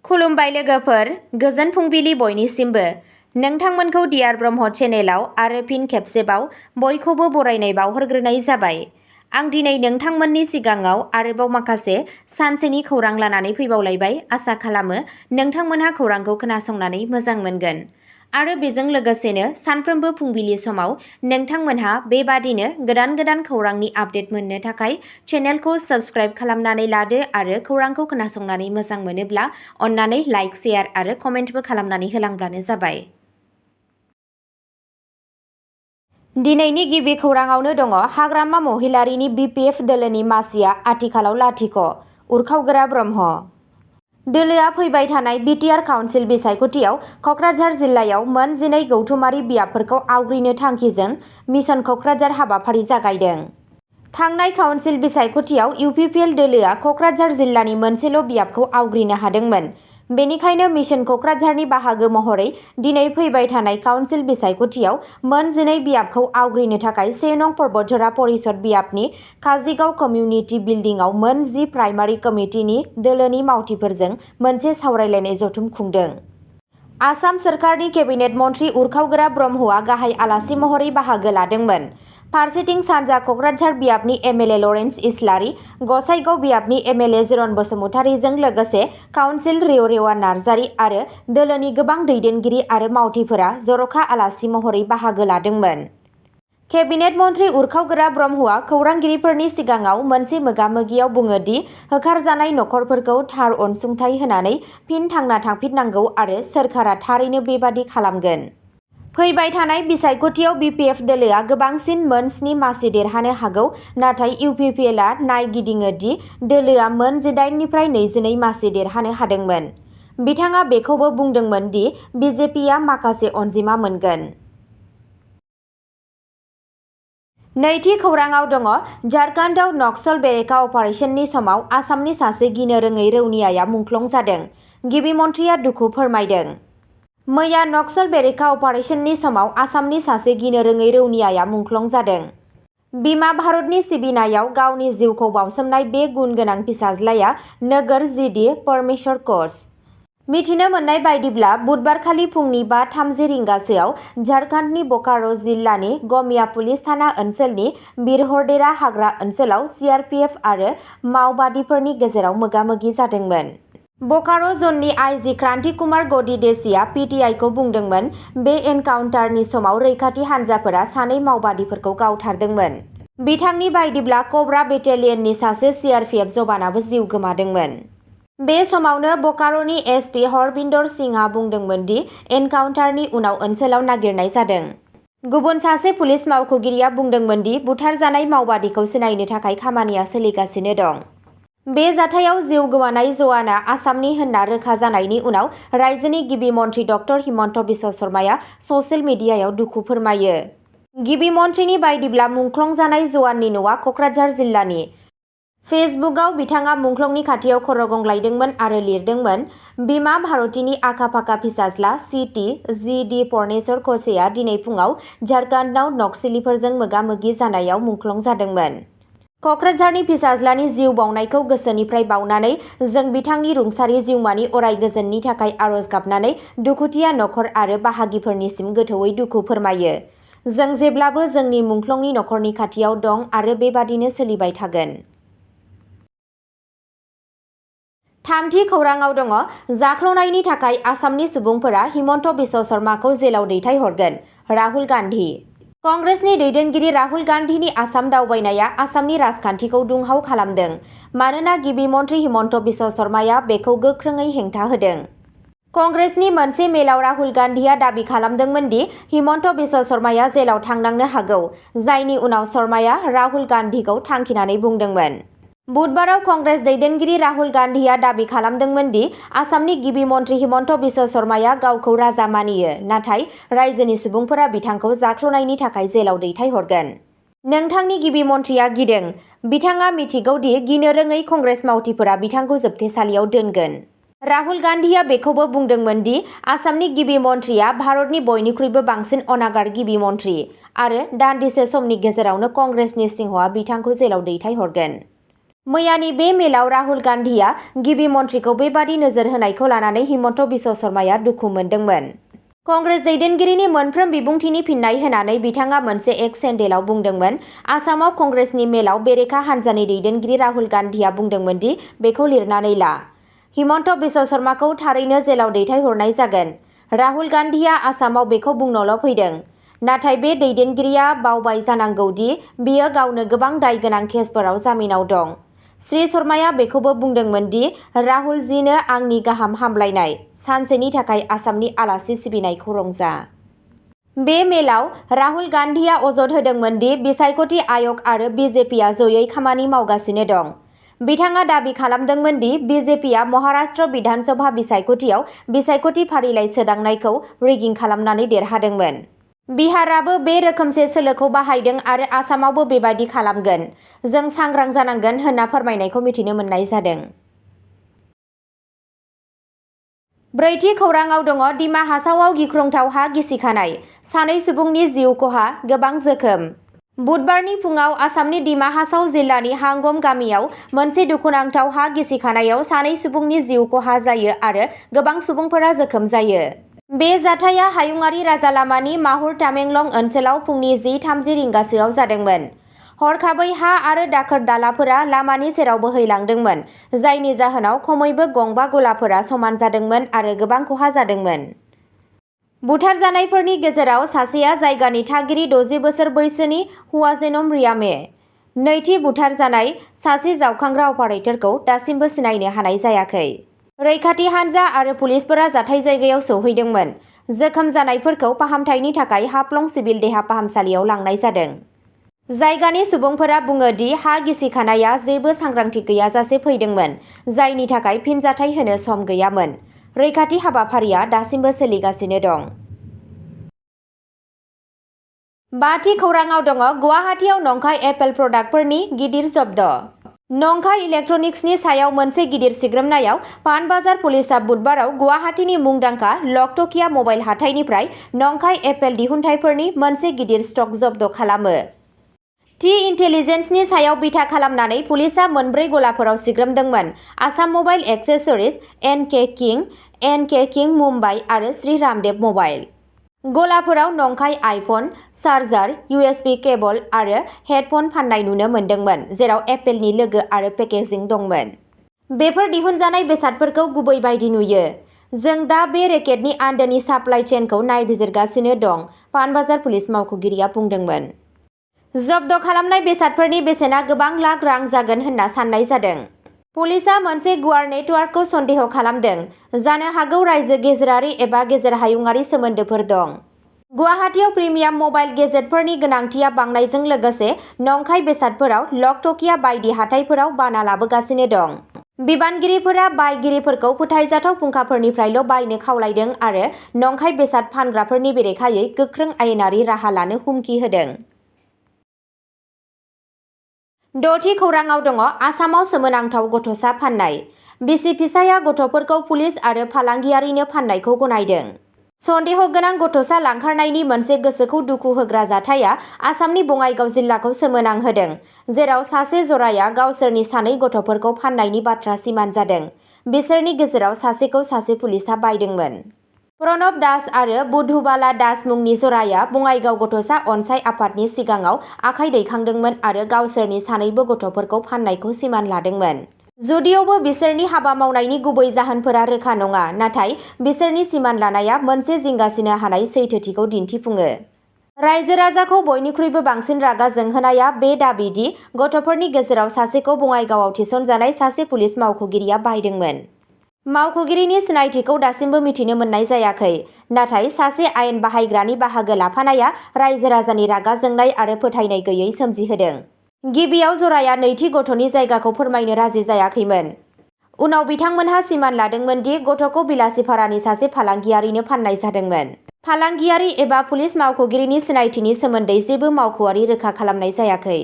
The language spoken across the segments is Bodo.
खुलुमबाय लोगोफोर, गोजोन फुंबिलि बयनिसिमबो। नोंथांमोनखौ डियार ब्रह्म चेनेलाव आरो फिन खेबसेबाव बयखौबो बरायनाय बावहरग्रोनाय जाबाय। आं दिनै नोंथांमोननि सिगाङाव आरोबाव माखासे सानसेनि खौरां लानानै फैबावलायबाय। आसा खालामो नोंथांमोनहा खौरांखौ खोनासंनानै मोजां मोनगोन। आरो बेजों लोगोसेनो सानफ्रोमबो फुंबिलि समाव नोंथांमोनहा बेबादिनो गोदान खौरांनि आपडेट मोननो थाखाय चेनेलखौ साबस्क्राइब खालामनानै लादो आरो खौरांखौ खोनासंनानै मोजां मोनोब्ला अन्नानै लाइक, शेयार आरो कमेन्टबो खालामनानै होलांब्लानो जाबाय। दिनैनि गिबि खौराङावनो दङ हाग्रामा महिलारिनि बिपिएफ दोलोनि मासिया आथिखालाव लाथिख'। उरखावगोरा ब्रह्म दोलोआ फैबाय थानाय बिटिआर काउन्सिल बिसायख'थियाव कक्राझार जिल्लायाव मोन 12 गौथुमारि बियाबफोरखौ आवग्रिनो थांखिजों मिशन कक्राझार हाबाफारि जागायदों। थांनाय काउन्सिल बिसायख'थियाव इउपिपिएल दोलोआ कक्राझार जिल्लानि मोनसेल' बियाबखौ आवग्रिनो हादोंमोन। बेनिखायनो मिशन कक्राझारनि बाहागो महरै दिनै फैबाय थानाय काउन्सिल बिसायख'थियाव मोन 12 बियाबखौ आवग्रिनो थाखाय 1 नं पर्बतझरा परिषद बियाबनि काजिगाव कमिउनिटि बिल्डिंआव मोन 10 प्राइमारि कमिटिनि दोलोनि मावथिफोरजों मोनसे सावरायलायनाय जथुम खुंदों। आसाम सोरखारनि केबिनेट मन्थ्रि उरखावगोरा ब्रह्मआ गाहाय आलासि महरै बाहागो लादोंमोन। फारसेथिं सानजा कक्राझार बियाबनि एमएलए लरेन्स इस्लारि, गसाइगाव बियाबनि एमएलए जिरन बसुमतारीजों लोगोसे काउन्सिल रेवरेवा नार्जारी आरो दोलोनि गोबां दैदेनगिरि आरो मावथिफोरा जर'खा आलासि महरै बाहागो लादोंमोन। केबिनेट मन्थ्रि उरखावगोरा ब्रह्मआ खौरांगिरिफोरनि सिगाङाव मोनसे मोगा-मोगियाव बुङो दि होखारजानाय नखरफोरखौ थार अनसुंथाइ होनानै फिन थांना थांफिननांगौ आरो सोरखारा थारैनो बेबादि खालामगोन। फैबाय थानाय बिसायख'थियाव बिपिएफ दोलोआ गोबांसिन मोन 7 मासि देरहानो हागौ, नाथाय इउपिपिएलआ नायगिदिङो दि दोलोआ मोन 18 निफ्राय 22 मासि देरहानो हादोंमोन। बिथाङा बेखौबो बुंदोंमोन दि बिजेपिआ माखासे अनजिमा मोनगोन। नैथि खौराङाव दङ झारखन्डआव नक्सल बेरेखा अपारेशननि समाव आसामनि सासे गिनो रोङै रौनियाया मुंख्लं जादों। गिबि मन्थ्रिया दुखु फोरमायदों। मैया नक्सल बेरेखा अपारेशननि समाव आसामनि सासे गिनो रोङै रौनियाया मुंख्लं जादों। बिमा भारतनि सिबिनायाव गावनि जिउखौ बावसोमनाय बे गुन गोनां फिसाज्लाया नोगोर जिडि परमेश्वर कच। मिथिनो मोननाय बायदिब्ला बुधबारखालि फुंनि 5:30 रिंगासोआव झारखन्डनि बोकारो जिल्लानि गमिया पुलिस थाना ओनसोलनि बिरहरडेरा हाग्रा ओनसोलाव सिआरपिएफ आरो माओबादिफोरनि गेजेराव मोगा-मोगि जादोंमोन। बोकारो जननि आइजि क्रान्ति कुमार गदिदेसिया पिटिआइखौ बुंदोंमोन, बे एनकाउन्टारनि समाव रैखाथि हान्जाफोरा सानै माओबादिफोरखौ गावथारदोंमोन। बिथांनि बायदिब्ला कब्रा बेटेलियननि सासे सिआरपिएफ जवानाबो जिउ गोमादोंमोन। बे समावनो बोकारोनि एसपि हरबिन्दर सिंहआ बुंदोंमोन दि एनकाउन्टारनि उनाव ओनसोलाव नागिरनाय जादों। गुबुन सासे पुलिस मावख'गिरिया बुंदोंमोन दि बुथारजानाय माओबादिखौ सिनायनो थाखाय खामानिया सोलिगासिनो दं। बे जाथायाव जिउ गोमानाय जवाना आसामनि होनना रोखा जानायनि उनाव रायजोनि गिबि मन्थ्रि डक्टर हिमन्त बिश्व शर्माया ससियेल मिडियायाव दुखु फोरमायो। गिबि मन्थ्रिनि बायदिब्ला मुंख्लं जानाय जवाननि न'आ कक्राझार जिल्लानि। फेसबुकआव बिथाङा मुंख्लंनि खाथियाव खर' गंग्लायदोंमोन आरो लिरदोंमोन, बिमा भारतीनि आखा-फाखा फिसाज्ला सिटि जिडि परमेश्वर कचआ दिनै फुङाव झारखन्डआव नक्सलिफोरजों मोगा-मोगि जानायाव मुंख्लं जादोंमोन। कक्राझारनि फिसाज्लानि जिउ बावनायखौ गोसोनिफ्राय बावनानै जों बिथांनि रुंसारि जिउमानि अराय गोजोननि थाखाय आरज गाबनानै दुखुथिया नखर आरो बाहागिफोरनिसिम गोथौयै दुखु फोरमायो। जों जेब्लाबो जोंनि मुंख्लंनि नखरनि खाथियाव दं आरो बेबादिनो सोलिबाय थागोन। थामथि खौराङाव दङ जाख्ल'नायनि थाखाय आसामनि सुबुंफोरा हिमन्त बिश्व शर्माखौ जेलाव दैथायहरगोन। राहुल गान्धी कंग्रेसनि दैदेनगिरि राहुल गान्धीनि आसाम दावबायनाया आसामनि राजखान्थिखौ दुंहाव खालामदों, मानोना गिबि मन्थ्रि हिमन्त बिश्व शर्माया बेखौ गोख्रोङै हेंथा होदों। कंग्रेसनि मोनसे मेलाव राहुल गान्धीआ दाबि खालामदोंमोन दि हिमन्त बिश्व शर्माया जेलाव थांनांनो हागौ, जायनि उनाव शर्माया राहुल गान्धीखौ थांखिनानै बुंदोंमोन। बुधबाराव कंग्रेस दैदेनगिरि राहुल गान्धीआ दाबि खालामदोंमोन दि आसामनि गिबि मन्थ्रि हिमन्त बिश्व शर्माया गावखौ राजा मानियो, नाथाय रायजोनि सुबुंफोरा बिथांखौ जाख्ल'नायनि थाखाय जेलाव दैथायहरगोन। नोंथांनि गिबि मन्थ्रिया गिदों। बिथाङा मिथिगौ दि गिनो रोङै कंग्रेस मावथिफोरा बिथांखौ जोबथेसालियाव दोनगोन। राहुल गान्धीआ बेखौबो बुंदोंमोन दि आसामनि गिबि मन्थ्रिया भारतनि बयनिख्रुइबो बांसिन अनागार गिबि मन्थ्रि आरो दान्दिसे समनि गेजेरावनो कंग्रेसनि सिंहआ बिथांखौ जेलाव दैथायहरगोन। मैयानि बे मेलाव राहुल गान्धीआ गिबि मन्थ्रिखौ बेबादि नोजोर होनायखौ लानानै हिमन्त बिश्व शर्माया दुखु मोनदोंमोन। कंग्रेस दैदेनगिरिनि मोनफ्रोम बिबुंथिनि फिननाय होनानै बिथाङा मोनसे एक्स हेन्डेलआव बुंदोंमोन, आसामाव कंग्रेसनि मेलाव बेरेखा हान्जानि दैदेनगिरि राहुल गान्धीआ बुंदोंमोन दि बेखौ लिरनानै ला। हिमन्त बिश्व शर्माखौ थारैनो जेलाव दैथायहरनाय जागोन। राहुल गान्धीआ आसामाव बेखौ बुंनोल' फैदों। नाथाय बे दैदेनगिरिया बावबाय जानांगौ दि बियो गावनो गोबां दाय गोनां केसफोराव जामिनाव दं। श्री शर्माया बेखौबो बुंदोंमोन दि राहुलजीनो आंनि गाहाम हामलायनाय, सानसेनि थाखाय आसामनि आलासि सिबिनायखौ रंजा। बे मेलाव राहुल गान्धीआ अजद होदोंमोन दि बिसायख'थि आय'ग आरो बिजेपिआ जयै खामानि मावगासिनो दं। बिथाङा दाबि खालामदोंमोन दि बिजेपिआ महाराष्ट्र बिधान सभा बिसायख'थियाव बिसायख'थि फारिलाइ सोदांनायखौ रिगिं खालामनानै देरहादोंमोन। बिहाराबो बे रोखोमसे सोलोखौ बाहायदों आरो आसामावबो बेबादि खालामगोन। जों सांग्रां जानांगोन होनना फोरमायनायखौ मिथिनो मोननाय जादों। ब्रैथि खौरांआव दङ डिमा हासावआव गिख्रंथाव हा गिसिखानाय, सानै सुबुंनि जिउ खहा, गोबां जोखोम। बुधबारनि फुङाव आसामनि डिमा हासाव जिल्लानि हांगम गामियाव मोनसे दुखुनांथाव हा गिसिखानायाव सानै सुबुंनि जिउ खहा जायो आरो गोबां सुबुंफोरा जोखोम जायो। बे जाथाया हायुंआरि राजालामानि माहुर तामेंलं ओनसोलाव फुंनि 10:30 रिंगासोआव जादोंमोन। हरखाबै हा आरो दाखोर-दालाफोरा लामानि सेराव बोहैलांदोंमोन, जायनि जाहोनाव खमैबो गंबा गलाफोरा समान जादोंमोन आरो गोबां खहा जादोंमोन। बुथारजानायफोरनि गेजेराव सासेया जायगानि थागिरि 60 बोसोर बैसोनि हुआजेनम रियामे। नैथि बुथारजानाय सासे जावखांग्रा अपारेटरखौ दासिमबो सिनायनो हानाय जायाखै। रैखाथि हानजा आरो पुलिसफोरा जाथाय जायगायाव सौहैदोंमोन। जोखोम जानायफोरखौ फाहामथायनि थाखाय हाफ्लं सिभिल देहा फाहामसालियाव लांनाय जादों। जायगानि सुबुंफोरा बुङो दि हा गिसिखानाया जेबो सांग्रांथि गैयाजासे फैदोंमोन, जायनि थाखाय फिनजाथाय होनो सम गैयामोन। रैखाथि हाबाफारिया दासिमबो सोलिगासिनो दं। बाथि खौरांआव दङ गुवाहाटीआव नंखाय एपेल प्रडाक्टफोरनि गिदिर जब्द। नंखाय इलेक्ट्रनिक्सनि सायाव मोनसे गिदिर सिग्रोमनायाव पानबाजार पुलिसआ बुधबाराव गुवाहाटीनि मुंदांखा लकटकिया मबाइल हाथाइनिफ्राय नंखाय एपेल दिहुनथायफोरनि मोनसे गिदिर स्टक जब्द खालामो। टि इन्टेलिजेन्सनि सायाव बिथा खालामनानै पुलिसआ मोनब्रै गलाफोराव सिग्रोमदोंमोन, आसाम मबाइल एक्सेसरिज, एन के किं मुम्बाइ आरो श्री रामदेव मबाइल। गलाफोराव नंखाय आइफन, चार्जार, USB केबल आरो हेडफन फान्नाय नुनो मोन्दोंमोन, जेराव एपेलनि लोगो आरो पेकेजिं दंमोन। बेफोर दिहुनजानाय बेसादफोरखौ गुबै बायदि नुयो। जों दा बे रेकेटनि आन्दोनि साप्लाइ चेनखौ नायबिजिरगासिनो दं, पानबाजार पुलिस मावख'गिरिया बुंदोंमोन। जब्द खालामनाय बेसादफोरनि बेसेना गोबां लाख रां जागोन होनना सान्नाय जादों। पुलिसआ मोनसे गुवार नेटवार्कखौ सन्देह खालामदों, जानो हागौ रायजो गेजेरारि एबा गेजेर हायुंआरि सोमोन्दोफोर दं। गुवाहाटीआव प्रिमियाम मबाइल गेजेटफोरनि गोनांथिया बांनायजों लोगोसे नंखाय बेसादफोराव लकटकिया बायदि हाथाइफोराव बाना लाबोगासिनो दं। बिबानगिरिफोरा बायगिरिफोरखौ फोथायजाथाव फुंखाफोरनिफ्रायल' बायनो खावलायदों आरो नंखाय बेसाद फानग्राफोरनि बेरेखायै गोख्रों आयेनारि राहा लानो हुमखि होदों। द'थि खौरांआव दङ आसामाव सोमोनांथाव गथ'सा फान्नाय। बिसि फिसायआ गथ'फोरखौ पुलिस आरो फालांगियारिनो फान्नायखौ गनायदों। सन्देह गोनां गथ'सा लांखारनायनि मोनसे गोसोखौ दुखु होग्रा जाथाया आसामनि बङाइगाव जिल्लाखौ सोमोनांहोदों, जेराव सासे जराया गावसोरनि सानै गथ'फोरखौ फान्नायनि बाथ्रा सिमान जादों। बिसोरनि गेजेराव सासेखौ सासे पुलिसआ बायदोंमोन। प्रणब दास आरो बुधुबाला दास मुंनि जराया बङाइगाव गथ'सा अनसाइ आफादनि सिगाङाव आखाइ दैखांदोंमोन आरो गावसोरनि सानैबो गथ'फोरखौ फान्नायखौ सिमान लादोंमोन। जुदियावबो बिसोरनि हाबा मावनायनि गुबै जाहोनफोरा रोखा नङा, नाथाय बिसोरनि सिमान लानाया मोनसे जिंगासिनो हानाय सैथोथिखौ दिन्थिफुङो। रायजो राजाखौ बयनिख्रुइबो बांसिन रागा जोंहोनाया बे दाबि दि गथ'फोरनि गेजेराव सासेखौ बङाइगावआव थिसनजानाय सासे पुलिस मावख'गिरिया बायदोंमोन। मावख'गिरिनि सिनायथिखौ दासिमबो मिथिनो मोननाय जायाखै, नाथाय सासे आयेन बाहायग्रानि बाहागो लाफानाया रायजो राजानि रागा जोंनाय आरो फोथायनाय गैयै सोमजिहोदों। गिबियाव जराया नैथि गथ'नि जायगाखौ फोरमायनो राजि जायाखैमोन। उनाव बिथांमोनहा सिमान लादोंमोन दि गथ'खौ बिलासिपारानि सासे फालांगियारिनो फान्नाय जादोंमोन। फालांगियारि एबा पुलिस मावख'गिरिनि सिनायथिनि सोमोन्दै जेबो मावख'आरि रोखा खालामनाय जायाखै।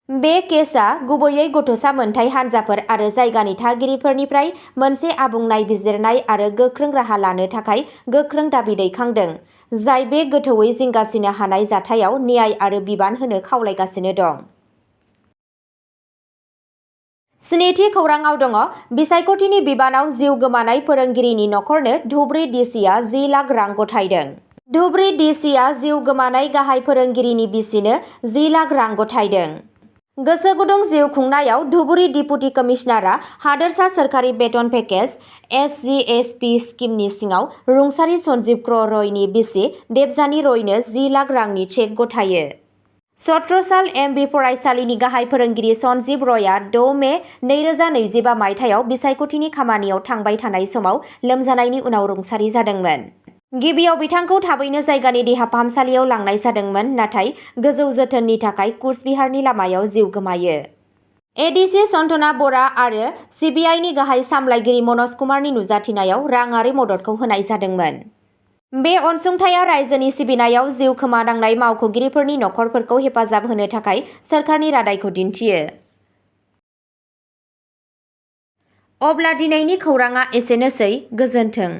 बे केसआ गुबैयै गथ'सा मोनथाय हानजाफोर आरो जायगानि थागिरिफोरनिफ्राय मोनसे आबुं नायबिजिरनाय आरो गोख्रों राहा लानो थाखाय गोख्रों दाबि दैखांदों, जाय बे गोथौवै जिंगासिनो हानाय जाथायाव न्याय आरो बिबान होनो खावलायगासिनो दं। स्निथि खौराङाव दङ बिसायख'थिनि बिबानाव जिउ गोमानाय फोरोंगिरिनि नखरनो धुबुरी डिसिआ 10 लाख रां गथायदों। धुबुरी डिसिआ जिउ गोमानाय गाहाय फोरोंगिरिनि बिसिनो 10 लाख रां गथायदों। गोसो गुदुं जिउ खुंनायाव धुबुरी डिपुटि कमिशनारआ हादोरसा सोरखारि बेथन पेकेज SGSP स्किमनि सिङाव रुंसारि सन्जीब रयनि बिसि देबजानी रयनो 10 लाख रांनि चेक गथायो। छत्रसाल MB फरायसालिनि गाहाय फोरोंगिरि सन्जीब रयआ 6 मे 2025 मायथाइयाव बिसायख'थिनि खामानियाव थांबाय थानाय समाव लोमजानायनि उनाव रुंसारि जादोंमोन। गिबियाव बिथांखौ थाबैनो जायगानि देहा फाहामसालियाव लांनाय जादोंमोन, नाथाय गोजौ जोथोननि थाखाय कुचबिहारनि लामायाव जिउ गोमायो। ADC सन्तना बरा आरो CBIनि गाहाय सामलायगिरि मनज कुमारनि नुजाथिनायाव राङारि मददखौ होनाय जादोंमोन। बे अनसुंथाइया रायजोनि सिबिनायाव जिउ खोमानांनाय मावख'गिरिफोरनि नखरफोरखौ हेफाजाब होनो थाखाय सोरखारनि रादायखौ दिन्थियो। अब्ला दिनैनि खौराङा एसेनोसै, गोजोन्थों।